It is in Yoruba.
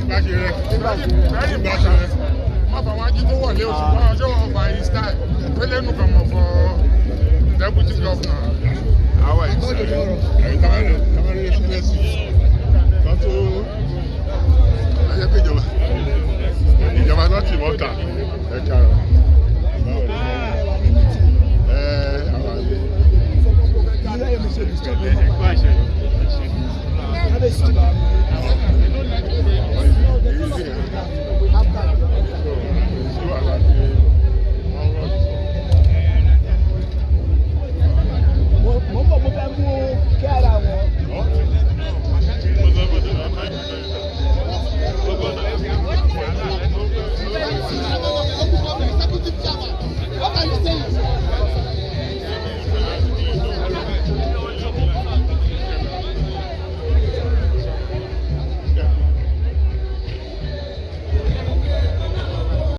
Bá ṣe rẹ. Very important. Má fà wájú tó wọlé oṣù kan ọjọ́ wọn fa his style. Pélé nù kàn mọ̀ for deputy governor. Àwa ìtàwọn ẹsẹlẹsì kan tó ayé pé ìjọba náà tì mọ́ta ẹ káàárọ̀. Báwo ni ẹ àwọn àlè? Èyí sì sí wàhálà pé wọ́n rọ̀ sí. Mo ń bọ̀, mo fẹ́ mú.